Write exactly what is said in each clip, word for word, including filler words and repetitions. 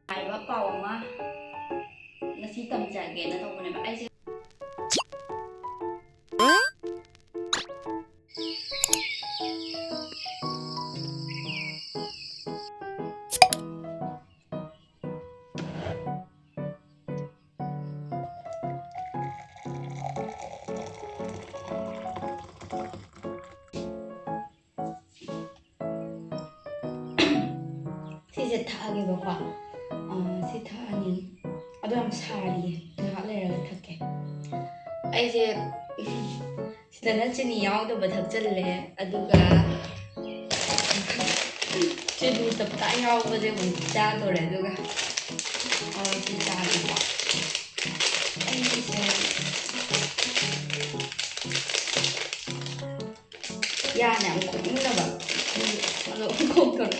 ꯍꯥꯏꯕ ꯄꯥꯎ ꯑꯃ ꯉꯁꯤ ꯇꯝꯖꯒꯦꯅ ꯇꯧꯕꯅꯦꯕ꯫ ꯑꯩꯁꯦ ꯁꯤꯁꯦ ꯊꯛꯑꯒꯦꯕꯀꯣ꯫ ꯑꯥ, ꯁꯤ ꯊꯛꯑꯅꯤ꯫ ꯑꯗꯣ ꯌꯥꯝ ꯁꯥꯔꯤꯌꯦ, ꯉꯥꯏꯍꯥꯛ ꯂꯩꯔꯒ ꯊꯛꯀꯦ꯫ ꯑꯩꯁꯦ ꯁꯤꯗꯅ ꯆꯤꯅꯤ ꯌꯥꯎꯗꯕ ꯊꯛꯆꯜꯂꯦ, ꯑꯗꯨꯒ ꯆꯤꯅꯤ ꯇꯞꯇꯥꯏ ꯌꯥꯎꯕꯁꯦ ꯑꯃꯨꯛ ꯆꯥꯗꯣꯔꯦ꯫ ꯑꯗꯨꯒ ꯑꯥ, ꯁꯤ ꯆꯥꯒꯦꯀꯣ꯫ ꯑꯩꯒꯤꯁꯦ ꯌꯥꯅ ꯌꯥꯝ ꯈꯣꯛꯅꯤꯡꯗꯕ꯫ ꯑꯗꯣ ꯈꯣꯛꯇꯣꯔꯦ꯫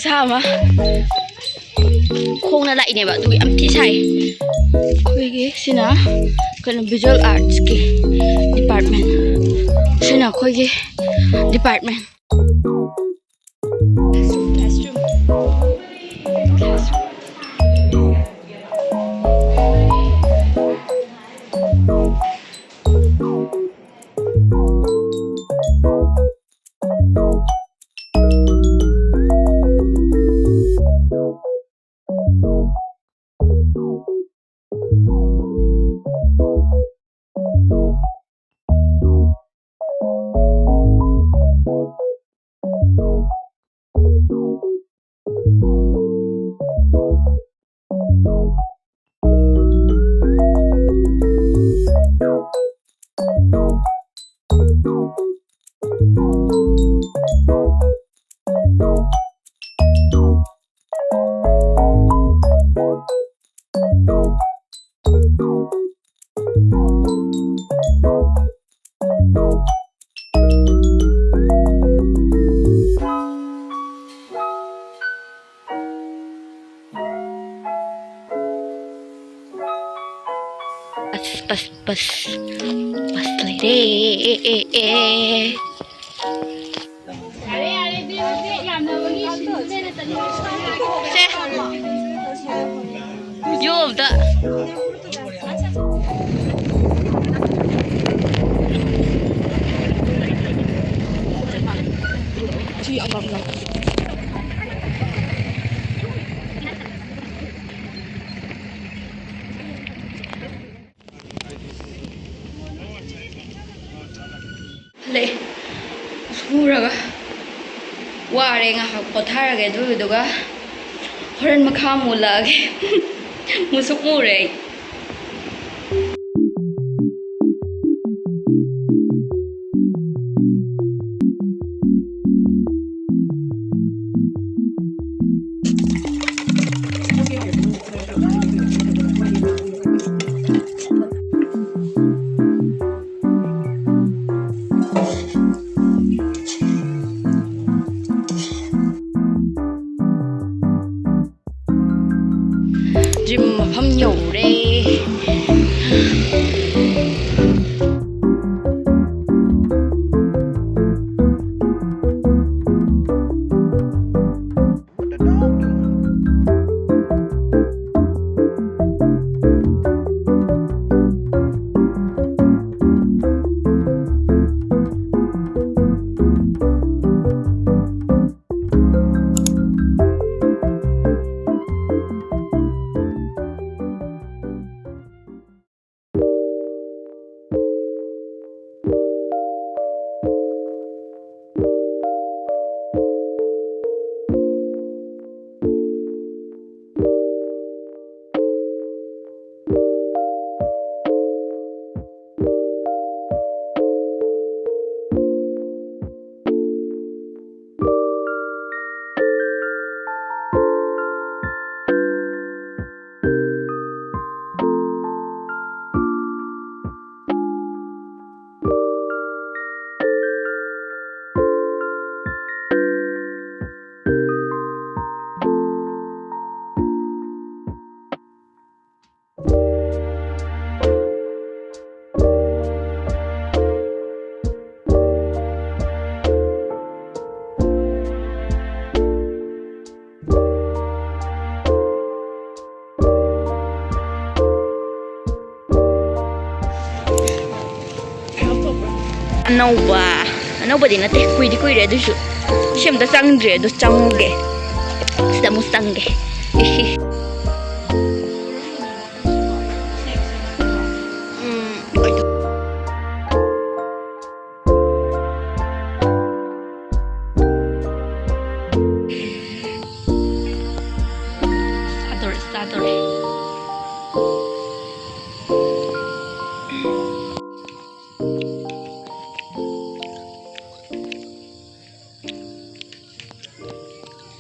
ꯊꯥ ꯑꯃ ꯈꯣꯡꯅ ꯂꯥꯛꯏꯅꯦꯕ, ꯑꯗꯨꯒꯤ ꯌꯥꯝ ꯊꯤ ꯁꯥꯏ꯫ ꯑꯩꯈꯣꯏꯒꯤ ꯁꯤꯅ ꯀꯩꯅꯣ, visual arts ꯀꯤ department꯫ ꯁꯤꯅ ꯑꯩꯈꯣꯏꯒꯤ department꯫ ꯑꯁ, ꯕꯁ, ꯕꯁ, ꯕꯁ ꯂꯩꯔꯦ꯫ ꯑꯦ, ꯑꯦ, ꯑꯦ꯫ ꯁꯦ꯫ ꯌꯣ ꯑꯝꯇ꯫ ꯍꯜꯂꯛꯑꯦ꯫ ꯃꯨꯁꯨꯛ ꯃꯨꯔꯒ ꯋꯥꯔꯦ, ꯉꯥꯏꯍꯥꯛ ꯄꯣꯊꯥꯔꯒꯦ, ꯑꯗꯨꯗꯨꯒ ꯍꯣꯔꯦꯟ ꯃꯈꯥ ꯑꯃꯨꯛ ꯎꯠꯂꯛꯑꯒꯦ꯫ ꯃꯨꯁꯨꯛ ꯃꯨꯔꯦ ꯑꯩ꯫ ꯃꯐꯝ ꯌꯧꯔꯦ꯫ ꯑꯅꯧꯕ, ꯑꯅꯧꯕꯗꯤ ꯅꯠꯇꯦ, ꯀꯨꯏꯗꯤ ꯀꯨꯏꯔꯦ, ꯑꯗꯨꯏꯁꯨ ꯁꯤ ꯑꯝꯇ ꯆꯪꯗ꯭ꯔꯤ, ꯑꯗꯨ ꯆꯪꯉꯨꯒꯦ꯫ ꯁꯤꯗ ꯑꯃꯨꯛ ꯆꯪꯒꯦ꯫ ꯏꯁꯤ꯫ ꯎꯝ, ꯆꯥꯗꯣꯔꯦ, ꯆꯥꯗꯣꯔꯦ꯫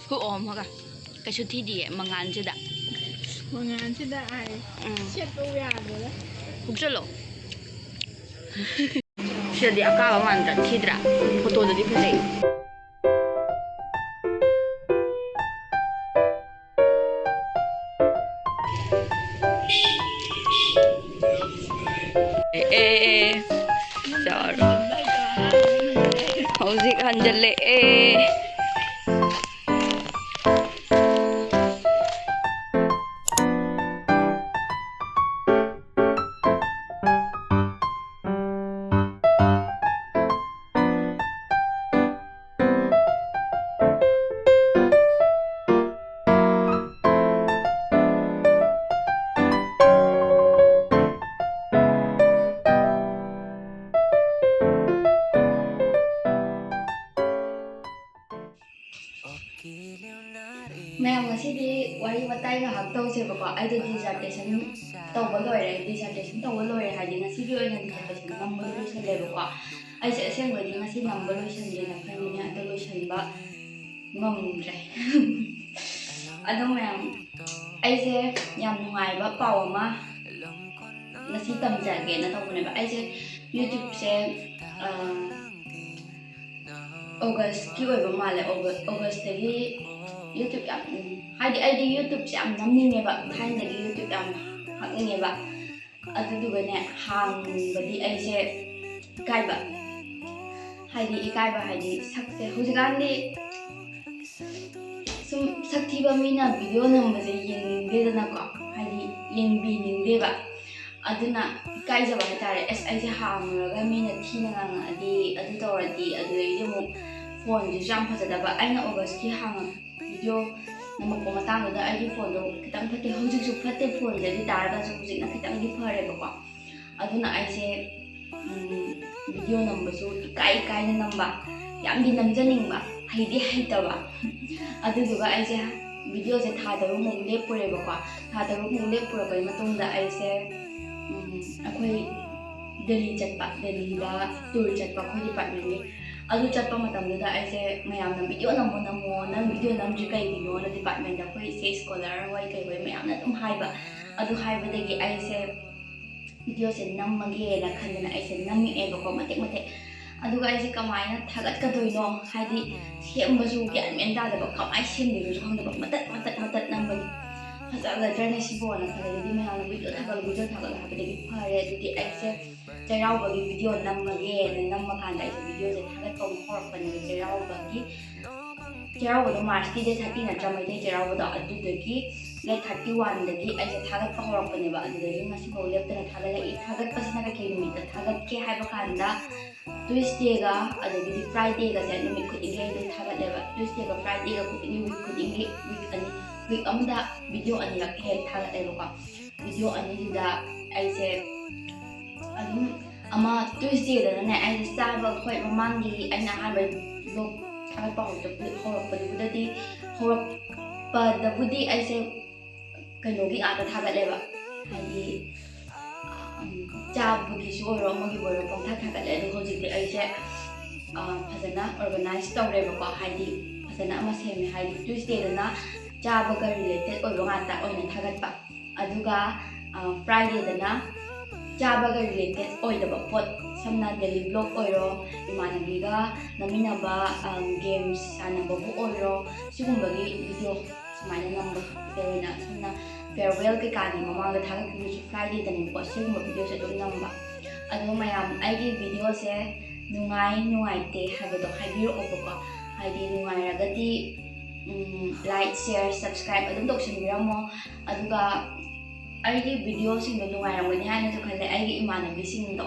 ꯍꯨꯛ ꯑꯣꯝꯃꯒ ꯀꯩꯁꯨ ꯊꯤꯗꯤꯌꯦ ꯃꯉꯥꯜꯁꯤꯗ꯫ ꯃꯉꯥꯜꯁꯤꯗ ꯑꯩ ꯎꯝ꯫ ꯁꯦꯠꯄ ꯌꯥꯗ꯭ꯔꯦꯗ꯫ ꯍꯨꯛꯆꯜꯂꯣ꯫ ꯁꯤꯗꯗꯤ ꯑꯀꯥꯕ ꯃꯥꯟꯗ꯭ꯔꯥ? ꯊꯤꯗ꯭ꯔꯥ? ꯐꯣꯇꯣꯗꯗꯤ ꯐꯖꯩ꯫ ꯍꯟꯖꯜꯂꯛꯑꯦ꯫ ꯃꯌꯥꯝ, ꯉꯁꯤꯗꯤ ꯋꯥꯔꯤ ꯋꯥꯇꯥꯏ ꯉꯥꯏꯍꯥꯛ ꯇꯧꯁꯦꯕꯀꯣ꯫ ꯑꯩꯗꯣ dissertation ꯇꯧꯕ ꯂꯣꯏꯔꯦ, dissertation ꯇꯧꯕ ꯂꯣꯏꯔꯦ ꯍꯥꯏꯗꯤ ꯉꯁꯤꯒꯤ ꯑꯣꯏꯅ dissertation ꯅꯝꯕꯗꯣ ꯂꯣꯏꯁꯜꯂꯦꯕꯀꯣ꯫ ꯑꯩꯁꯦ ꯑꯁꯦꯡꯕꯗꯤ ꯉꯁꯤ ꯅꯝꯕ ꯂꯣꯏꯁꯟꯒꯦꯅ ꯈꯟꯕꯅꯦ, ꯑꯗꯣ ꯂꯣꯏꯁꯟꯕ ꯉꯝꯗ꯭ꯔꯦ꯫ ꯑꯗꯣ ꯃꯌꯥꯝ, ꯑꯩꯁꯦ ꯌꯥꯝ ꯅꯨꯡꯉꯥꯏꯕ ꯄꯥꯎ ꯑꯃ ꯉꯁꯤ ꯇꯝꯖꯒꯦꯅ ꯇꯧꯕꯅꯦꯕ꯫ ꯑꯩꯁꯦ YouTubeꯁꯦ, ꯑ, Augustꯀꯤ ꯑꯣꯏꯕ ꯃꯥꯜꯂꯦ꯫ August, Augustꯇꯒꯤ YouTube ꯌꯥꯝ, ꯍꯥꯏꯗꯤ ꯑꯩꯗꯤ YouTubeꯁꯦ ꯌꯥꯝ ꯅꯝꯅꯤꯡꯉꯦꯕ, ꯊꯥꯏꯅꯗꯒꯤ YouTube ꯌꯥꯝ ꯍꯥꯞꯅꯤꯡꯉꯦꯕ꯫ ꯑꯗꯨꯗꯨꯒꯅꯦ, ꯍꯥꯡꯕꯗꯤ ꯑꯩꯁꯦ ꯏꯀꯥꯏꯕ, ꯍꯥꯏꯗꯤ ꯏꯀꯥꯏꯕ ꯍꯥꯏꯗꯤ ꯁꯛꯁꯦ ꯍꯧꯖꯤꯛꯀꯥꯟꯗꯤ ꯁꯨꯝ ꯁꯛ ꯊꯤꯕ ꯃꯤꯅ video ꯅꯝꯕꯁꯦ ꯌꯦꯡꯅꯤꯡꯗꯦꯗꯅꯀꯣ, ꯍꯥꯏꯗꯤ ꯌꯦꯡꯕꯤꯅꯤꯡꯗꯦꯕ꯫ ꯑꯗꯨꯅ ꯏꯀꯥꯏꯖꯕ ꯍꯥꯏꯇꯥꯔꯦ꯫ ꯑꯁ, ꯑꯩꯁꯦ ꯍꯥꯡꯉꯨꯔꯒ ꯃꯤꯅ ꯊꯤꯅ ꯉꯥꯡꯉꯛꯑꯗꯤ, ꯑꯗꯨ ꯇꯧꯔꯗꯤ, ꯑꯗꯨꯗꯩꯗꯤ ꯑꯃꯨꯛ phoneꯁꯤꯁꯨ ꯌꯥꯝ ꯐꯖꯗꯕ꯫ ꯑꯩꯅ Augustꯀꯤ ꯍꯥꯡꯉ video ꯅꯝꯃꯛꯄ ꯃꯇꯥꯡꯗꯨꯗ ꯑꯩꯒꯤ phoneꯗꯣ ꯈꯤꯇꯪ ꯐꯠꯇꯦ꯫ ꯍꯧꯖꯤꯛꯁꯨ ꯐꯠꯇꯦ phoneꯁꯦ, ꯑꯗꯨ ꯇꯥꯔꯒꯁꯨ ꯍꯧꯖꯤꯛꯅ ꯈꯤꯇꯪꯗꯤ ꯐꯔꯦꯕꯀꯣ꯫ ꯑꯗꯨꯅ ꯑꯩꯁꯦ, ꯎꯝ, video ꯅꯝꯕꯁꯨ ꯏꯀꯥꯏ ꯏꯀꯥꯏꯅ ꯅꯝꯕ, ꯌꯥꯝꯗꯤ ꯅꯝꯖꯅꯤꯡꯕ, ꯍꯩꯗꯤ ꯍꯩꯇꯕ꯫ ꯑꯗꯨꯗꯨꯒ ꯑꯩꯁꯦ videoꯁꯦ ꯊꯥ ꯇꯔꯨꯛꯃꯨꯛ ꯂꯦꯞꯄꯨꯔꯦꯕꯀꯣ꯫ ꯊꯥ ꯇꯔꯨꯛꯃꯨꯛ ꯂꯦꯞꯄꯨꯔꯕꯩ ꯃꯇꯨꯡꯗ ꯑꯩꯁꯦ, ꯎꯝ, ꯑꯩꯈꯣꯏ ꯗꯦꯜꯂꯤ ꯆꯠꯄ, ꯗꯦꯜꯂꯤꯗ tour ꯆꯠꯄ ꯑꯩꯈꯣꯏ departmentꯀꯤ꯫ ꯑꯗꯨ ꯆꯠꯄ ꯃꯇꯝꯗꯨꯗ ꯑꯩꯁꯦ ꯃꯌꯥꯝꯅ video ꯅꯝꯃꯣ ꯅꯝꯃꯣ, ꯅꯪ video ꯅꯝꯗ꯭ꯔꯤ ꯀꯩꯒꯤꯅꯣꯅ departmentꯇ ꯑꯩꯈꯣꯏ ꯏꯆꯦ scholar ꯍꯣꯏ ꯀꯩ ꯍꯣꯏ ꯃꯌꯥꯝꯅ ꯑꯗꯨꯝ ꯍꯥꯏꯕ꯫ ꯑꯗꯨ ꯍꯥꯏꯕꯗꯒꯤ ꯑꯩꯁꯦ videoꯁꯦ ꯅꯝꯃꯒꯦꯅ ꯈꯟꯗꯅ ꯑꯩꯁꯦ ꯅꯝꯃꯛꯑꯦꯕꯀꯣ, ꯃꯇꯦꯛ ꯃꯇꯦꯛ꯫ ꯑꯗꯨꯒ ꯑꯩꯁꯦ ꯀꯃꯥꯏꯅ ꯊꯥꯒꯠꯀꯗꯣꯏꯅꯣ, ꯍꯥꯏꯗꯤ ꯁꯦꯝꯕꯁꯨ ꯒ꯭ꯌꯥꯟ ꯃꯦꯟ ꯇꯥꯗꯕ, ꯀꯃꯥꯏꯅ ꯁꯦꯝꯗꯣꯏꯅꯣꯁꯨ ꯈꯪꯗꯕ, ꯃꯇꯠ ꯃꯇꯠ ꯃꯇꯠ ꯅꯝꯕꯒꯤ꯫ ꯐꯖꯒꯗ꯭ꯔꯅꯦ ꯁꯤꯕꯣꯅ ꯈꯜꯂꯦ꯫ ꯑꯗꯨꯗꯤ ꯃꯌꯥꯝꯅ video ꯊꯥꯒꯠꯂꯨ, video ꯊꯥꯒꯠꯂꯨ ꯍꯥꯏꯕꯗꯒꯤ ꯐꯔꯦ꯫ ꯑꯗꯨꯗꯤ ꯑꯩꯁꯦ ꯆꯩꯔꯥꯎꯕꯒꯤ video ꯅꯝꯃꯒꯦꯅ ꯅꯝꯕ ꯀꯥꯟꯗ ꯑꯩꯁꯦ videoꯁꯦ ꯊꯥꯒꯠꯄ ꯑꯃꯨꯛ ꯍꯧꯔꯛꯄꯅꯦꯕ꯫ ꯆꯩꯔꯥꯎꯕꯒꯤ, ꯆꯩꯔꯥꯎꯕꯗꯣ Marchꯀꯤ date thirty ꯅꯠꯇ꯭ꯔꯥ, ꯃꯩꯇꯩ ꯆꯩꯔꯥꯎꯕꯗꯣ? ꯑꯗꯨꯗꯒꯤ date thirty oneꯗꯒꯤ ꯑꯩꯁꯦ ꯊꯥꯒꯠꯄ ꯍꯧꯔꯛꯄꯅꯦꯕ꯫ ꯑꯗꯨꯗꯒꯤ ꯉꯁꯤꯐꯥꯎ ꯂꯦꯞꯇꯅ ꯊꯥꯒꯠꯂꯛꯏ꯫ ꯊꯥꯒꯠꯄꯁꯤꯅ ꯀꯩꯀꯩ ꯅꯨꯃꯤꯠꯇ ꯊꯥꯒꯠꯀꯦ ꯍꯥꯏꯕ ꯀꯥꯟꯗ, Tuesdayꯒ ꯑꯗꯒꯤꯗꯤ Fridayꯒꯁꯦ ꯅꯨꯃꯤꯠ ꯈꯨꯗꯤꯡꯒꯤ ꯑꯩ ꯑꯗꯨꯝ ꯊꯥꯒꯠꯂꯦꯕ꯫ Tuesdayꯒ Fridayꯒ ꯈꯨꯗꯤꯡꯒꯤ, week ꯈꯨꯗꯤꯡꯒꯤ, week ꯑꯅꯤ, week ꯑꯃꯗ video ꯑꯅꯤꯔꯛ ꯍꯦꯛ ꯊꯥꯒꯠꯂꯦꯕꯀꯣ꯫ Video ꯑꯅꯤꯗꯨꯗ ꯑꯩꯁꯦ ꯑꯗꯨꯝ, ꯑꯃ Tuesdayꯗꯅꯅꯦ, ꯑꯩꯁꯦ ꯆꯥꯕ, ꯍꯣꯏ, ꯃꯃꯥꯡꯒꯤ ꯑꯩꯅ ꯑꯍꯥꯟꯕ vlog ꯊꯥꯒꯠꯄ ꯍꯧꯔꯛꯄ-, ꯍꯧꯔꯛꯄꯗꯨꯗꯗꯤ, ꯍꯧꯔꯛꯄꯗꯕꯨꯗꯤ ꯑꯩꯁꯦ ꯀꯩꯅꯣꯒꯤ ꯉꯥꯛꯇ ꯊꯥꯒꯠꯂꯦꯕ, ꯍꯥꯏꯗꯤ, ꯎꯝ, ꯆꯥꯕꯒꯤꯁꯨ ꯑꯣꯏꯔꯣ, ꯑꯃꯒꯤꯕꯨ ꯑꯣꯏꯔꯣ, ꯄꯪꯊꯥ ꯊꯥꯒꯠꯂꯦ꯫ ꯑꯗꯣ ꯍꯧꯖꯤꯛꯇꯤ ꯑꯩꯁꯦ, ꯑ, ꯐꯖꯅ organize ꯇꯧꯔꯦꯕꯀꯣ, ꯍꯥꯏꯗꯤ ꯐꯖꯅ ꯑꯃ ꯁꯦꯝꯃꯦ꯫ ꯍꯥꯏꯗꯤ Tuesdayꯗꯅ ꯆꯥꯕꯒ related ꯑꯣꯏꯕ ꯉꯥꯛꯇ ꯑꯣꯏꯅ ꯊꯥꯒꯠꯄ, ꯑꯗꯨꯒ, ꯑ, Fridayꯗꯅ ꯆꯥꯕꯒ related ꯑꯣꯏꯗꯕ ꯄꯣꯠ, ꯁꯝꯅ daily vlog ꯑꯣꯏꯔꯣ, ꯏꯃꯥꯟꯅꯕꯤꯒ ꯅꯝꯃꯤꯟꯅꯕ, ꯑ, games ꯁꯥꯟꯅꯕꯕꯨ ꯑꯣꯏꯔꯣ, ꯁꯤꯒꯨꯝꯕꯒꯤ video ꯁꯨꯃꯥꯏꯅ ꯅꯝꯕ꯫ ꯑꯣꯏꯅ ꯁꯝꯅ farewell ꯀꯩꯀꯥꯒꯤ ꯃꯃꯥꯡꯗ ꯊꯥꯒꯠꯈꯤꯕꯁꯨ Fridayꯗꯅꯦꯕꯀꯣ, ꯁꯤꯒꯨꯝꯕ videoꯁꯦ ꯑꯗꯨꯝ ꯅꯝꯕ꯫ ꯑꯗꯣ ꯃꯌꯥꯝ ꯑꯩꯒꯤ videoꯁꯦ ꯅꯨꯡꯉꯥꯏ ꯅꯨꯡꯉꯥꯏꯇꯦ ꯍꯥꯏꯕꯗꯣ ꯍꯥꯏꯕꯤꯔꯛꯑꯣꯕꯀꯣ꯫ ꯍꯥꯏꯗꯤ ꯅꯨꯡꯉꯥꯏꯔꯒꯗꯤ, ꯎꯝ, like, share, subscribe ꯑꯗꯨꯝ ꯇꯧꯁꯟꯕꯤꯔꯝꯃꯣ꯫ ꯑꯗꯨꯒ ꯑꯩꯒꯤ videoꯁꯤꯡꯗꯣ ꯅꯨꯡꯉꯥꯏꯔꯝꯒꯅꯤ ꯍꯥꯏꯅꯁꯨ ꯈꯜꯂꯦ꯫ ꯑꯩꯒꯤ ꯏꯃꯥꯟꯅꯕꯤꯁꯤꯡꯗꯣ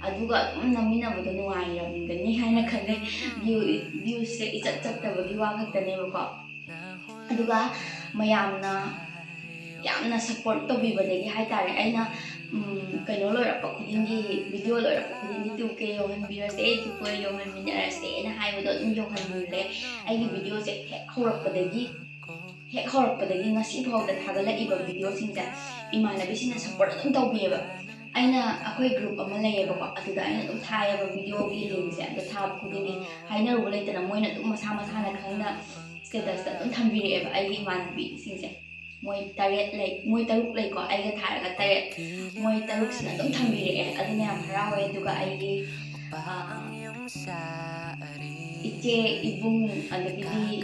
ꯑꯗꯨꯒ ꯑꯗꯨꯝ ꯅꯝꯃꯤꯟꯅꯕꯗꯣ ꯅꯨꯡꯉꯥꯏꯔꯝꯒꯅꯤ ꯍꯥꯏꯅ ꯈꯜꯂꯦ꯫ View, viewsꯁꯦ ꯏꯆꯠ ꯆꯠꯇꯕꯒꯤ ꯋꯥ ꯈꯛꯇꯅꯦꯕꯀꯣ꯫ ꯑꯗꯨꯒ ꯃꯌꯥꯝꯅ ꯌꯥꯝꯅ support ꯇꯧꯕꯤꯕꯗꯒꯤ ꯍꯥꯏꯇꯥꯔꯦ, ꯑꯩꯅ, ꯎꯝ, ꯀꯩꯅꯣ ꯂꯣꯏꯔꯛꯄ ꯈꯨꯗꯤꯡꯒꯤ, video ꯂꯣꯏꯔꯛꯄ ꯈꯨꯗꯤꯡꯒꯤ two K ꯌꯧꯍꯟꯕꯤꯔꯁꯦ, two K ꯌꯧꯍꯟꯃꯤꯟꯅꯔꯁꯦꯅ ꯍꯥꯏꯕꯗꯣ ꯑꯗꯨꯝ ꯌꯧꯍꯟꯕꯤꯔꯦ꯫ ꯑꯩꯒꯤ videoꯁꯦ ꯍꯦꯛ ꯍꯧꯔꯛꯄꯗꯒꯤ, ꯍꯦꯛ ꯍꯧꯔꯛꯄꯗꯒꯤ ꯉꯁꯤ ꯐꯥꯎꯗ ꯊꯥꯒꯠꯂꯛꯏꯕ videoꯁꯤꯡꯁꯦ ꯏꯃꯥꯟꯅꯕꯤꯁꯤꯡꯅ support ꯑꯗꯨꯝ ꯇꯧꯕꯤꯌꯦꯕ꯫ ꯑꯩꯅ, ꯑꯩꯈꯣꯏ group ꯑꯃ ꯂꯩꯌꯦꯕꯀꯣ, ꯑꯗꯨꯗ ꯑꯩꯅ ꯑꯗꯨꯝ ꯊꯥꯏꯌꯦꯕ videoꯒꯤ linkꯁꯦ꯫ ꯑꯗꯣ ꯊꯥꯕ ꯈꯨꯗꯤꯡꯒꯤ ꯍꯥꯏꯅꯔꯨꯕ ꯂꯩꯇꯅ ꯃꯣꯏꯅ ꯑꯗꯨꯝ ꯃꯁꯥ ꯃꯁꯥꯅ ꯈꯪꯅ statusꯇ ꯑꯗꯨꯝ ꯊꯝꯕꯤꯔꯛꯑꯦꯕ ꯑꯩꯒꯤ ꯏꯃꯥꯟꯅꯕꯤꯁꯤꯡꯁꯦ꯫ ꯃꯣꯏ ꯇꯔꯦꯠ ꯂꯩ, ꯃꯣꯏ ꯇꯔꯨꯛ ꯂꯩꯀꯣ, ꯑꯩꯒ ꯊꯥꯔꯒ ꯇꯔꯦꯠ꯫ ꯃꯣꯏ ꯇꯔꯨꯛꯁꯤꯅ ꯑꯗꯨꯝ ꯊꯝꯕꯤꯔꯛꯑꯦ꯫ ꯑꯗꯨꯅ ꯌꯥꯝ ꯍꯔꯥꯎꯋꯦ꯫ ꯑꯗꯨꯒ ꯑꯩꯒꯤ, ꯑ, ꯏꯆꯦ, ꯏꯕꯨꯡ, ꯑꯗꯒꯤꯗꯤ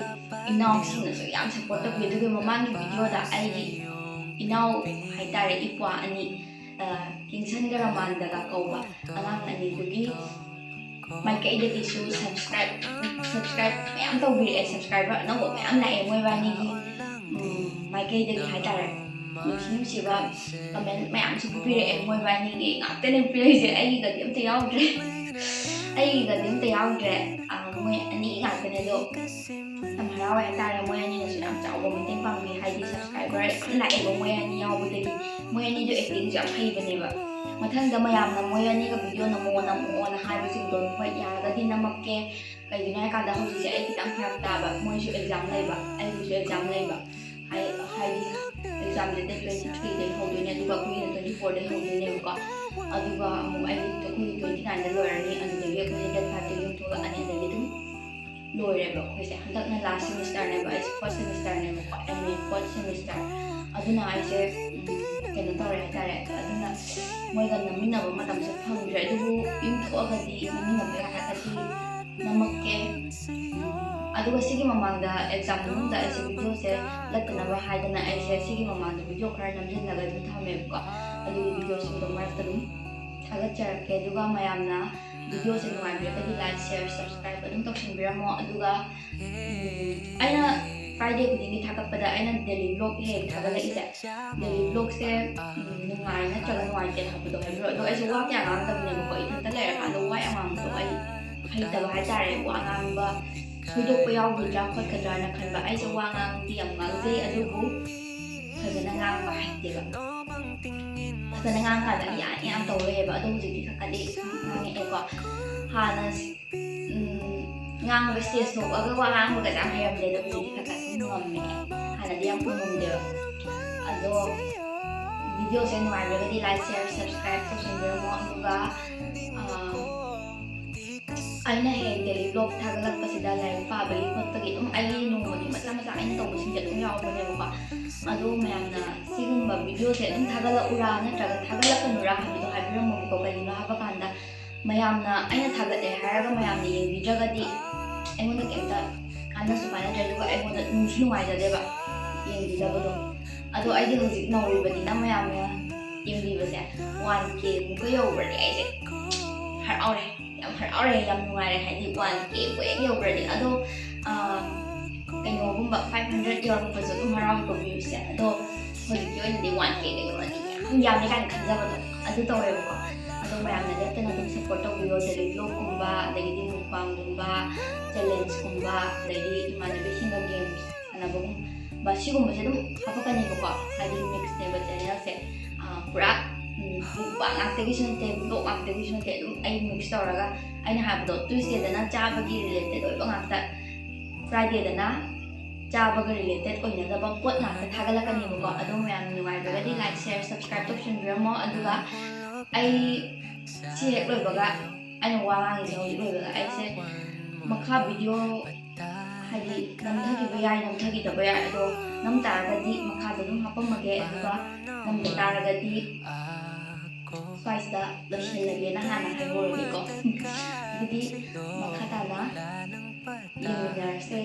ꯏꯅꯥꯎꯁꯤꯡꯅꯁꯨ ꯌꯥꯝ ꯁꯞꯄꯣꯔꯠ ꯇꯧꯕꯤ꯫ ꯑꯗꯨꯒ ꯃꯃꯥꯡꯒꯤ ꯚꯤꯗꯤꯑꯣꯗ ꯑꯩꯒꯤ ꯏꯅꯥꯎ ꯍꯥꯏꯇꯥꯔꯦ, ꯏꯄ꯭ꯋꯥ ꯑꯅꯤ, ꯑ, ꯀꯤꯡꯁꯟꯒ ꯔꯃꯥꯟꯗꯒ ꯀꯧꯕ ꯑꯉꯥꯡ ꯑꯅꯤꯗꯨꯒꯤ ꯃꯥꯏꯀꯩꯗꯒꯤꯁꯨ ꯁꯕꯁꯀ꯭ꯔꯥꯏꯕ ꯁꯕꯁꯀ꯭ꯔꯥꯏꯕ ꯃꯌꯥꯝ ꯇꯧꯕꯤꯔꯛꯑꯦ꯫ ꯁꯕꯁꯀ꯭ꯔꯥꯏꯕꯔ ꯑꯅꯧꯕ ꯃꯌꯥꯝ ꯂꯥꯛꯑꯦ ꯃꯣꯏꯕꯥꯅꯤꯒꯤ, ꯎꯝ, ꯃꯥꯏꯀꯩꯗꯒꯤ ꯍꯥꯏꯇꯥꯔꯦ꯫ ꯅꯨꯡꯁꯤ ꯅꯨꯡꯁꯤꯕ ꯀꯃꯦꯟ ꯃꯌꯥꯝꯁꯨ ꯄꯤꯕꯤꯔꯛꯑꯦ꯫ ꯃꯣꯏꯕꯥꯅꯤꯒꯤ ꯉꯥꯛꯇꯅꯦ ꯄꯤꯔꯛꯏꯁꯦ, ꯑꯩꯒꯤꯒꯗꯤ ꯑꯝꯇ ꯌꯥꯎꯗ꯭ꯔꯦ꯫ ꯑꯩꯒꯤꯒꯗꯤ ꯑꯝꯇ ꯌꯥꯎꯗ꯭ꯔꯦ꯫ ꯑ, ꯃꯣꯏ ꯑꯅꯤ ꯉꯥꯛꯇꯅꯦ꯫ ꯑꯗꯣ ꯌꯥꯝ ꯍꯔꯥꯎꯋꯦ ꯍꯥꯏꯇꯥꯔꯦ, ꯃꯣꯏ ꯑꯅꯤꯅꯁꯨ ꯌꯥꯝ ꯆꯥꯎꯕ ꯃꯇꯦꯡ ꯄꯥꯡꯕꯤ꯫ ꯍꯥꯏꯗꯤ ꯁꯕꯁꯀ꯭ꯔꯥꯏꯕꯔ ꯌꯥꯝ ꯂꯥꯛꯑꯦꯕ ꯃꯣꯏ ꯑꯅꯤ ꯌꯥꯎꯕꯗꯒꯤ꯫ ꯃꯣꯏ ꯑꯅꯤꯗꯣ ꯑꯦꯛꯇꯤꯡꯁꯨ ꯌꯥꯝ ꯍꯩꯕꯅꯦꯕ꯫ ꯃꯊꯪꯗ ꯃꯌꯥꯝꯅ ꯃꯣꯏ ꯑꯅꯤꯒ ꯚꯤꯗꯤꯑꯣ ꯅꯝꯃꯛꯑꯣ ꯅꯝꯃꯛꯑꯣꯅ ꯍꯥꯏꯕꯁꯤꯡꯗꯣ ꯍꯣꯏ ꯌꯥꯔꯒꯗꯤ ꯅꯝꯃꯛꯀꯦ꯫ ꯀꯩꯒꯤꯅꯣ ꯍꯥꯏꯀꯥꯟꯗ ꯍꯧꯖꯤꯛꯁꯦ ꯑꯩ ꯈꯤꯇꯪ ꯐꯔꯛ ꯇꯥꯕ, ꯃꯣꯏꯁꯨ ꯑꯦꯛꯖꯥꯝ ꯂꯩꯕ, ꯑꯩꯒꯤꯁꯨ ꯑꯦꯛꯖꯥꯝ ꯂꯩꯕ꯫ ꯍꯥꯏ-, ꯍꯥꯏꯗꯤ ꯑꯦꯛꯖꯥꯝꯁꯦ ꯗꯦꯠ ꯇ꯭ꯋꯦꯟꯇꯤ ꯊ꯭ꯔꯤꯗꯒꯤ ꯍꯧꯗꯣꯏꯅꯦ, ꯑꯗꯨꯒ ꯑꯩꯈꯣꯏꯒꯤꯅ ꯇ꯭ꯋꯦꯟꯇꯤ ꯐꯣꯔꯗꯒꯤ ꯍꯧꯗꯣꯏꯅꯦꯕꯀꯣ꯫ ꯑꯗꯨꯒ ꯑꯃꯨꯛ ꯑꯩꯒꯤ, ꯑꯩꯈꯣꯏꯒꯤ ꯇ꯭ꯋꯦꯟꯇꯤ ꯅꯥꯏꯟꯗ ꯂꯣꯏꯔꯅꯤ, ꯑꯗꯨꯗꯒꯤ ꯑꯩꯈꯣꯏꯅ ꯗꯦꯠ ꯐꯥꯏꯚꯇꯒꯤ ꯌꯨꯝ ꯊꯣꯛꯂꯛꯑꯅꯤ, ꯑꯗꯒꯤ ꯑꯗꯨꯝ ꯂꯣꯏꯔꯦꯕ꯫ ꯑꯩꯈꯣꯏꯁꯦ ꯍꯟꯗꯛꯅ ꯂꯥꯁ ꯁꯦꯃꯤꯁꯇꯔꯅꯦꯕ, ꯑꯩꯁꯦ ꯐꯣꯔꯠ ꯁꯦꯃꯤꯁꯇꯔꯅꯦꯕꯀꯣ, ꯑꯦꯝ ꯑꯦ ꯐꯣꯔꯠ ꯁꯦꯃꯤꯁꯇꯔ꯫ ꯑꯗꯨꯅ ꯑꯩꯁꯦ, ꯎꯝ, ꯀꯩꯅꯣ ꯇꯧꯔꯦ ꯍꯥꯏꯇꯥꯔꯦ꯫ ꯑꯗꯨꯅ ꯃꯣꯏꯒ ꯅꯝꯃꯤꯟꯅꯕ ꯃꯇꯝꯁꯦ ꯐꯪꯗ꯭ꯔꯦ, ꯑꯗꯨꯕꯨ ꯌꯨꯝ ꯊꯣꯛꯑꯒꯗꯤ ꯅꯝꯃꯤꯟꯅꯕ ꯌꯥꯔꯒꯗꯤ ꯅꯝꯃꯛꯀꯦ꯫ ꯑꯗꯨꯒ ꯁꯤꯒꯤ ꯃꯃꯥꯡꯗ ꯑꯦꯛꯖꯥꯝ ꯃꯅꯨꯡꯗ ꯑꯩꯁꯦ ꯚꯤꯗꯤꯑꯣꯁꯦ ꯂꯠꯇꯅꯕ ꯍꯥꯏꯗꯅ ꯑꯩꯁꯦ ꯁꯤꯒꯤ ꯃꯃꯥꯡꯗ ꯚꯤꯗꯤꯑꯣ ꯈꯔ ꯅꯝꯁꯤꯜꯂꯒ ꯑꯗꯨꯝ ꯊꯝꯃꯦꯕꯀꯣ꯫ ꯑꯗꯨꯒꯤ ꯚꯤꯗꯤꯑꯣꯁꯤꯡꯗꯣ ꯃꯔꯛꯇ ꯑꯗꯨꯝ ꯊꯥꯒꯠꯆꯔꯛꯀꯦ꯫ ꯑꯗꯨꯒ ꯃꯌꯥꯝꯅ ꯚꯤꯗꯤꯑꯣꯁꯦ ꯅꯨꯡꯉꯥꯏꯕꯤꯔꯒꯗꯤ ꯂꯥꯏꯛ, ꯁꯤꯌꯔ, ꯁꯕꯁꯀ꯭ꯔꯥꯏꯕ ꯑꯗꯨꯝ ꯇꯧꯁꯟꯕꯤꯔꯝꯃꯣ꯫ ꯑꯗꯨꯒ, ꯎꯝ, ꯑꯩꯅ ꯐ꯭ꯔꯥꯏꯗꯦ ꯈꯨꯗꯤꯡꯒꯤ ꯊꯥꯒꯠꯄꯗ ꯑꯩꯅ ꯗꯦꯂꯤ ꯕ꯭ꯂꯣꯒ ꯍꯦꯛ ꯊꯥꯒꯠꯂꯛꯏꯁꯦ, ꯗꯦꯂꯤ ꯕ꯭ꯂꯣꯒꯁꯦ, ꯎꯝ, ꯅꯨꯡꯉꯥꯏ ꯅꯠꯇ꯭ꯔꯒ ꯅꯨꯡꯉꯥꯏꯇꯦ ꯍꯥꯏꯕꯗꯣ ꯍꯥꯏꯕꯤꯔꯣ꯫ ꯑꯗꯣ ꯑꯩꯁꯦ ꯋꯥ ꯀꯌꯥ ꯉꯥꯡꯗꯕꯅꯦꯕꯀꯣ, ꯏꯊꯟꯇ ꯂꯩꯔꯀꯥꯟꯗ ꯋꯥ ꯌꯥꯝ ꯉꯥꯡꯕꯗꯣ ꯑꯩ ꯍꯩꯇꯕ ꯍꯥꯏꯇꯥꯔꯦ꯫ ꯋꯥ ꯉꯥꯡꯕ ꯊꯣꯏꯗꯣꯛꯄ ꯌꯥꯎꯒꯗ꯭ꯔꯥ ꯈꯣꯠꯀꯗ꯭ꯔꯥꯅ ꯈꯟꯕ꯫ ꯑꯩꯁꯦ ꯋꯥ ꯉꯥꯡꯕꯗꯤ ꯌꯥꯝ ꯉꯥꯡꯖꯩ, ꯑꯗꯨꯕꯨ ꯐꯖꯅ ꯉꯥꯡꯕ ꯍꯩꯇꯦꯕ꯫ ꯐꯖꯅ ꯉꯥꯡꯉꯀꯥꯟꯗ ꯌꯥ ꯌꯥ ꯇꯧ ꯂꯩꯌꯦꯕ꯫ ꯑꯗꯣ ꯍꯧꯖꯤꯛꯇꯤ ꯈꯔ ꯈꯔꯗꯤ ꯉꯥꯡꯉꯛꯑꯦꯀꯣ꯫ ꯍꯥꯟꯅ, ꯎꯝ, ꯉꯥꯡꯕ ꯁ꯭ꯇꯦꯖ ꯊꯣꯛꯑꯒ ꯋꯥ ꯉꯥꯡꯕꯒ ꯌꯥꯝ ꯍꯩꯔꯝꯗꯦ, ꯑꯗꯣ ꯍꯧꯖꯤꯛꯇꯤ ꯈꯔ ꯈꯔ ꯁꯨꯝ ꯉꯝꯃꯦ꯫ ꯍꯥꯟꯅꯗꯤ ꯌꯥꯝ ꯉꯝꯃꯝꯗꯦꯕ꯫ ꯑꯗꯣ ꯚꯤꯗꯤꯑꯣꯁꯦ ꯅꯨꯡꯉꯥꯏꯕꯤꯔꯒꯗꯤ ꯂꯥꯏꯛ, ꯁꯤꯌꯔ, ꯁꯕꯁꯀ꯭ꯔꯥꯏꯕ ꯇꯧꯁꯟꯕꯤꯔꯝꯃꯣ꯫ ꯑꯗꯨꯒ, ꯑꯥ, ꯑꯩꯅ ꯍꯦꯛ ꯗꯦꯂꯤ ꯕ꯭ꯂꯣꯒ ꯊꯥꯒꯠꯂꯛꯄꯁꯤꯗ ꯂꯥꯏꯔꯤꯛ ꯄꯥꯕꯒꯤ ꯈꯣꯠꯄꯒꯤ ꯑꯗꯨꯝ ꯑꯩꯒꯤ ꯅꯣꯡꯃꯒꯤ ꯃꯆꯥ ꯃꯆꯥ ꯑꯩꯅ ꯇꯧꯕꯁꯤꯡꯁꯦ ꯑꯗꯨꯝ ꯌꯥꯎꯕꯅꯦꯕꯀꯣ꯫ ꯑꯗꯣ ꯃꯌꯥꯝꯅ ꯁꯤꯒꯨꯝꯕ ꯚꯤꯗꯤꯑꯣꯁꯦ ꯑꯗꯨꯝ ꯊꯥꯒꯠꯂꯛꯎꯔꯥ ꯅꯠꯇ꯭ꯔꯒ ꯊꯥꯒꯠꯂꯛꯀꯅꯨꯔꯥ ꯍꯥꯏꯕꯗꯣ ꯍꯥꯏꯕꯤꯔꯝꯃꯣꯕꯀꯣ꯫ ꯀꯩꯒꯤꯅꯣ ꯍꯥꯏꯕ ꯀꯥꯟꯗ ꯃꯌꯥꯝꯅ ꯑꯩꯅ ꯊꯥꯒꯠꯂꯦ ꯍꯥꯏꯔꯒ ꯃꯌꯥꯝꯅ ꯌꯦꯡꯕꯤꯗ꯭ꯔꯒꯗꯤ ꯑꯩꯉꯣꯟꯗ ꯀꯩꯝꯇ ꯀꯥꯟꯅꯁꯨ ꯀꯥꯟꯅꯗ꯭ꯔꯦ, ꯑꯗꯨꯒ ꯑꯩꯉꯣꯟꯗ ꯅꯨꯡꯁꯨ ꯅꯨꯡꯉꯥꯏꯖꯗꯦꯕ ꯌꯦꯡꯕꯤꯗꯕꯗꯣ꯫ ꯑꯗꯣ ꯑꯩꯗꯤ ꯍꯧꯖꯤꯛ ꯅꯧꯔꯤꯕꯅꯤꯅ ꯃꯌꯥꯝꯅ ꯌꯦꯡꯕꯤꯕꯁꯦ ꯋꯥꯟ ꯀꯦ ꯃꯨꯛꯀ ꯌꯧꯈ꯭ꯔꯗꯤ ꯑꯩꯁꯦ ꯍꯔꯥꯎꯔꯦ, ꯌꯥꯝ ꯍꯔꯥꯎꯔꯦ, ꯌꯥꯝ ꯅꯨꯡꯉꯥꯏꯔꯦ꯫ ꯍꯥꯏꯗꯤ ꯋꯥꯟ ꯀꯦ ꯃꯨꯛ ꯍꯦꯛ ꯌꯧꯈ꯭ꯔꯗꯤ꯫ ꯑꯗꯣ ꯑꯥ, ꯀꯩꯅꯣꯒꯨꯝꯕ ꯐꯥꯏꯚ ꯍꯟꯗ꯭ꯔꯦꯠ ꯌꯧꯔꯛꯄꯁꯨ ꯑꯗꯨꯝ ꯍꯔꯥꯎꯏꯀꯣ ꯚ꯭ꯌꯨꯁꯦ꯫ ꯑꯗꯣ ꯍꯧꯖꯤꯛꯀꯤ ꯑꯣꯏꯅꯗꯤ ꯋꯥꯟ ꯀꯦꯒ ꯌꯧꯔꯗꯤ ꯌꯥꯝ ꯌꯥꯝꯃꯦ ꯀꯥꯏꯅ ꯈꯟꯖꯕꯗꯣ ꯑꯗꯨ ꯇꯧꯋꯦꯕꯀꯣ꯫ ꯑꯗꯣ ꯃꯌꯥꯝꯅ ꯂꯦꯞꯇꯅ ꯑꯗꯨꯝ ꯁꯞꯄꯣꯔꯠ ꯇꯧꯕꯤꯌꯣ꯫ ꯗꯦꯂꯤ ꯕ꯭ꯂꯣꯒꯀꯨꯝꯕ, ꯑꯗꯒꯤꯗꯤ ꯃꯨꯛꯕꯥꯡꯒꯨꯝꯕ, ꯆꯦꯂꯦꯟꯖꯀꯨꯝꯕ, ꯑꯗꯩꯗꯤ ꯏꯃꯥꯟꯅꯕꯤꯁꯤꯡꯒ ꯒꯦꯝ ꯁꯥꯟꯅꯕꯒꯨꯝꯕ, ꯁꯤꯒꯨꯝꯕꯁꯦ ꯑꯗꯨꯝ ꯍꯥꯄꯛꯀꯅꯦꯕꯀꯣ꯫ ꯍꯥꯏꯗꯤ ꯃꯤꯛꯁꯅꯦꯕ ꯆꯦꯅꯦꯜꯁꯦ꯫ ꯑꯥ, ꯄꯨꯔꯥ ꯎꯝ, ꯃꯨꯛꯕꯥꯡ ꯉꯥꯛꯇꯒꯤꯁꯨ ꯅꯠꯇꯦ, ꯕ꯭ꯂꯣꯒ ꯉꯥꯛꯇꯒꯤꯁꯨ ꯅꯠꯇꯦ, ꯑꯗꯨꯝ ꯑꯩ ꯃꯤꯛꯁ ꯇꯧꯔꯒ, ꯑꯩꯅ ꯍꯥꯏꯕꯗꯣ, ꯇ꯭ꯌꯨꯁꯗꯦꯗꯅ ꯆꯥꯕꯒꯤ ꯔꯤꯂꯦꯇꯦꯠ ꯑꯣꯏꯕ ꯉꯥꯛꯇ, ꯐ꯭ꯔꯥꯏꯗꯦꯗꯅ ꯆꯥꯕꯒ ꯔꯤꯂꯦꯇꯦꯠ ꯑꯣꯏꯅꯗꯕ ꯄꯣꯠ ꯉꯥꯛꯇ ꯊꯥꯒꯠꯂꯛꯀꯅꯦꯕꯀꯣ꯫ ꯑꯗꯣ ꯃꯌꯥꯝ ꯅꯨꯡꯉꯥꯏꯕꯒꯗꯤ ꯂꯥꯏꯛ, ꯁꯤꯌꯔ, ꯁꯕꯁꯀ꯭ꯔꯥꯏꯕ ꯇꯧꯁꯤꯟꯕꯤꯔꯝꯃꯣ꯫ ꯑꯗꯨꯒ ꯑꯩ ꯁꯤ ꯍꯦꯛ ꯂꯣꯏꯕꯒ, ꯑꯩꯅ ꯋꯥ ꯉꯥꯡꯉꯤꯁꯦ ꯍꯧꯖꯤꯛ ꯂꯣꯏꯕꯒ, ꯑꯩꯁꯦ ꯃꯈꯥ ꯚꯤꯗꯤꯑꯣ ꯍꯥꯏꯗꯤ ꯅꯝꯊꯈꯤꯕ ꯌꯥꯏ, ꯅꯝꯊꯈꯤꯗꯕ ꯌꯥꯏ, ꯑꯗꯣ ꯅꯝ ꯇꯥꯔꯒꯗꯤ ꯃꯈꯥꯗ ꯑꯗꯨꯝ ꯍꯥꯄꯝꯃꯒꯦ, ꯑꯗꯨꯒ ꯅꯝꯗ ꯇꯥꯔꯒꯗꯤ ꯁ꯭ꯋꯥꯏꯁꯤꯗ ꯂꯣꯏꯁꯤꯜꯂꯒꯦꯅ ꯍꯥꯟꯅ ꯍꯥꯏꯍꯧꯔꯒꯦꯀꯣ꯫ ꯑꯗꯨꯗꯤ ꯃꯈꯥ ꯇꯥꯅ ꯌꯦꯡꯃꯤꯟꯅꯔꯁꯦ꯫